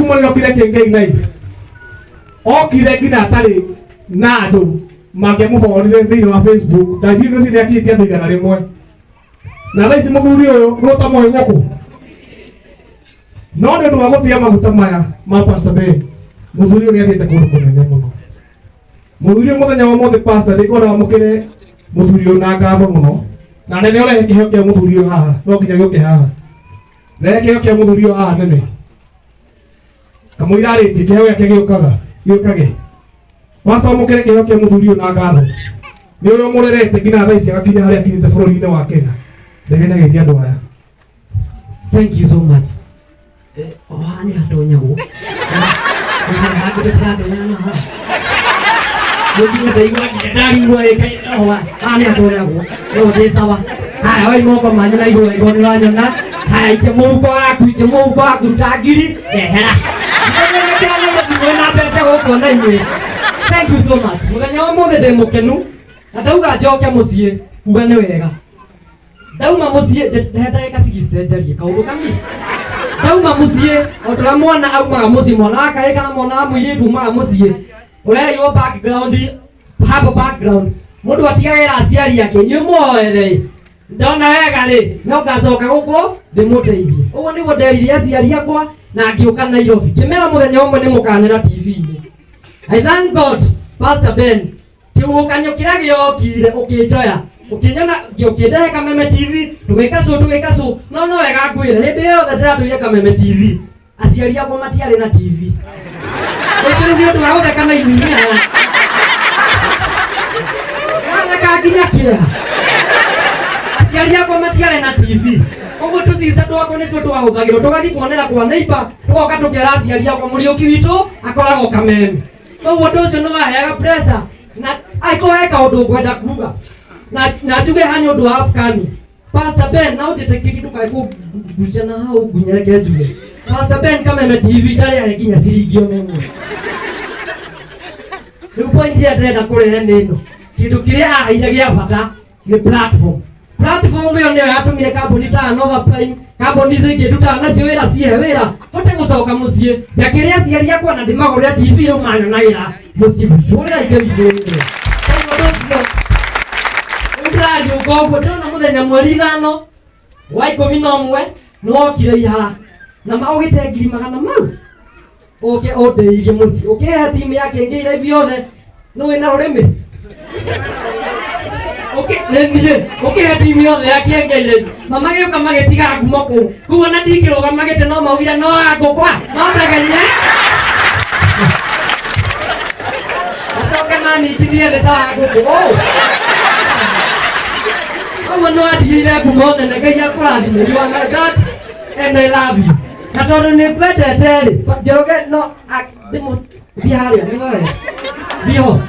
ngumo nĩrokire Kĩngei Live. Okire nginya atarĩ na andũ mangĩamũhorire thĩinĩ wa Facebook na ndiũĩ ũcio nĩakinyĩtie andũ 100. Na thaa ici mũthuri ũyũ nĩ ũtamoĩ gũkũ. No nĩ ũndũ wa gũtĩa maguta maya ma Pastor Ben, mũthuri ũyũ nĩathiĩte kũndũ kũnene mũno. Mũthuri ũyũ mũthenya wa ũmũthĩ pastor ndĩkwenda wamũkĩre mũthuri ũyũ na ngatho mũno. Na nene ũrehe kĩheo kĩa mũthuri ũyũ haha, no nginya gĩũke haha. Rehe kĩheo kĩa mũthuri ũyũ haha nene. Kamũira arĩtie kĩheo gĩake gĩũkaga, gĩũkage. Pastor wamũkĩre kĩheo kĩa mũthuri ũyũ na ngatho. Nĩ ũrĩa ũmũrerete nginya thaa ici agakinya harĩa akinyĩte bũrũri-inĩ wa Kenya. Ndegenyagĩria andũ aya. Thank you so much. Eh, o haha nĩ hatonyagwo. Haha hangĩ tũtiratonyana na haha. Nginya ndaigua nginya ndarigwo ĩ kaĩ o haha nĩ hatonyagwo. No ndĩ sawa. Haya oi moko manyu na igũrũ igũrũ nĩ ũranyona. Haya ikia mũhuko waku, ikia mũhuko waku, ruta ngiri, ndehera. Nĩkĩra Nairobi mwĩna mbeca gũkũ na inyuĩ. Thank you so much. Mũthenya wa ũmũthĩ ndĩ mũkenu na ndauga njoke mũciĩ kuga nĩ wega. Ndauma mũciĩ he ndagĩka 60 njarie kaũndũ kanini. Ndauma mũciĩ o ta ũrĩa mwana aumaga mũciĩ, mwana wa kahĩĩ kana mwana wa mũirĩtu umaga mũciĩ ũrereirwo background, hapo background mũndũ atigagĩra aciari ake inyuĩ muoere ndona wega rĩ no ngacoka gũkũ ndĩmũteithie. Ũguo nĩguo nderire aciari akwa na ngĩũka Nairobi ngĩmera mũthenya ũmwe nĩ mũkanyona TV-inĩ. I thank God Pastor Ben kĩhuhũkanio kĩrĩa gĩokire ũkĩnjoya ũkĩnyona ũkĩndehe Kameme TV tũgĩka show tũgĩka show no no wega ngwĩre hĩndĩ ĩyo yothe ndĩratũire Kameme TV aciari akwa matiarĩ na TV ũcio rĩu nĩ ũndũ wa gũtheka na inyuĩ aya watheka nginya kĩeha aciari akwa matiarĩ na TV koguo tũcica twakwa nĩtuo twahũthagĩrwo tũgathiĩ kuonera kwa neighbor tũgoka tũkera aciari akwa mũriũki witũ akoragwo Kameme. Koguo ũndũ ũcio nĩ waheaga pressure na angĩkorwo he kaũndũ ngwenda kuga na njuge ha nĩ ũndũ wa upcoming Pastor Ben na ũnjĩtĩkĩrie ndũkae kũngucia na hau ngunyereke njuge Pastor Ben Kameme TV ndarĩ ahe nginya ciringi ona ĩmwe. Rĩu point ĩrĩa ndĩrenda kũrehe nĩ ĩno, kĩndũ kĩrĩa aheire gĩa bata nĩ platform. Platform ĩyo nĩyo yatũmire kambuni ta Nova Prime, kambuni icio ingĩ ndutaga nacio wĩra cihe wĩra hote gũcoka mũciĩ njakĩre aciari akwa na ndĩmagũrĩre TV rĩu manyonagĩra mũciĩ gwitũ ũrĩa ithe witũ rĩu. Koguo ũndũ ũcio rĩu ndĩrariũka ũguo ndĩrona mũthenya mweri 5 wa 11 nĩwokire ihara na ma ũgĩte ngiri magana mau ũke ũndĩirie mũciĩ ũkĩhe timu ya Kĩngĩ Live yothe nĩ wĩna rũrĩmĩ ũkĩ nĩ niĩ ũkĩhe timu yothe ya Kĩengei Live mamagĩũka magĩtiga ngumo kũu koguo na ndingĩrũgama gĩtĩ no maugire no angũkwa no ndegenye acoke maningithie thĩ ta wangũkũ ũũ koguo nĩ wandigĩire ngumo nene. Ngai akũrathime. You are my dad and I love you. Na tondũ nĩ ngwendete rĩ, Njoroge no ndĩmũ thiĩ harĩa nĩ wewe thiĩ ho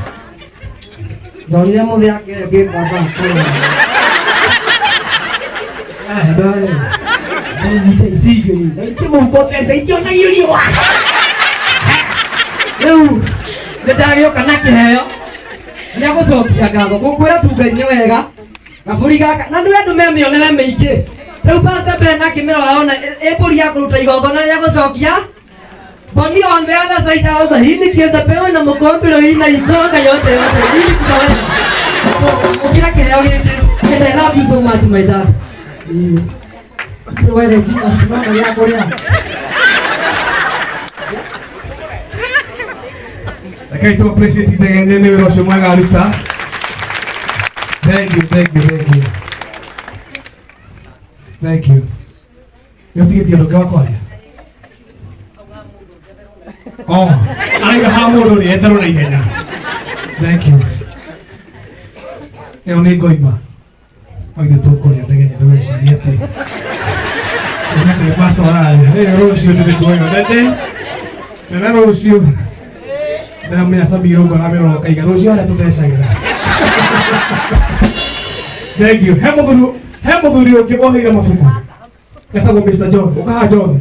ndonire mũthĩ akĩrĩa ngĩbaba nyite ici igĩrĩ na ikie mũhuko mbeca ikĩonagio riũa. Rĩu nĩ ndagĩũka na kĩheo gĩa gũcokia ngatho gũkwĩra tu Ngai nĩ wega gabũri gaka na nĩ andũ me mĩonere mĩingĩ. Rĩu Pastor Ben akĩmĩrora ona ĩ mbũri ya kũruta igongona rĩa gũcokia. Boni on the other side arauga hii ni kieza na mũkombero hii na ikonga yote yote hii ni kitaweza ũkĩra kĩheo gĩkĩ. And I love you so much, my dad. Tuwere jina mama gĩa kũrĩa. Rekei tu appreciate Ndegenye nĩ wĩra ũcio mwega aruta. Thank you, thank you, thank you. Thank you. Nĩ ũtigĩtie ũndũ ũngĩ wa kwaria? Oh, araiga ha mũndũ rĩ etherwo na ihenya. Thank you. Ĩyo nĩ ngoima. Oithe tũkũrĩa Ndegenye ndũgecirie atĩ. Nĩ pastor ararĩa. Rĩu rũciũ ndĩrĩ kuoyo nene. Nene rũciũ. Ndamenya Samira ũguo aramĩrora ũkaiga rũciũ harĩa tũthecagĩra. Thank you. He mũthuri ũngĩ ũheire mabuku. Etagwo Mr. John. Ũkaha John.